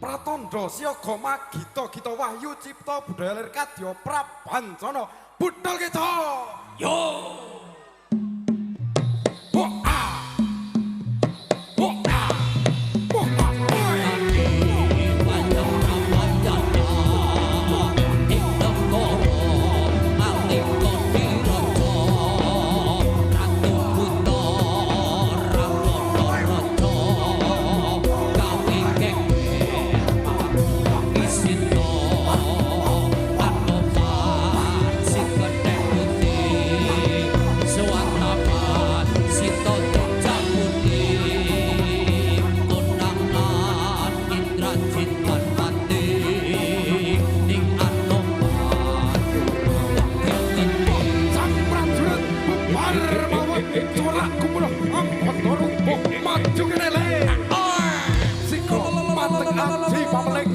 Pratandha siaga magita gita wahyu cipta budaya lir kadya prabancana budhal kita. Yo. Ho a. Ho a. Ho a. Oi. Ing negara nalika diraja Ratu Buta Rahwana Raja gawe geger Isita Anoman si kethek putih Swatapan Sita Jabudi Konangan Indrajit lan Pati ning Anoman Sang prajurit bubar mawon corak gumuruh angkata rubuh maju kene le. Sika mateng aji pameling.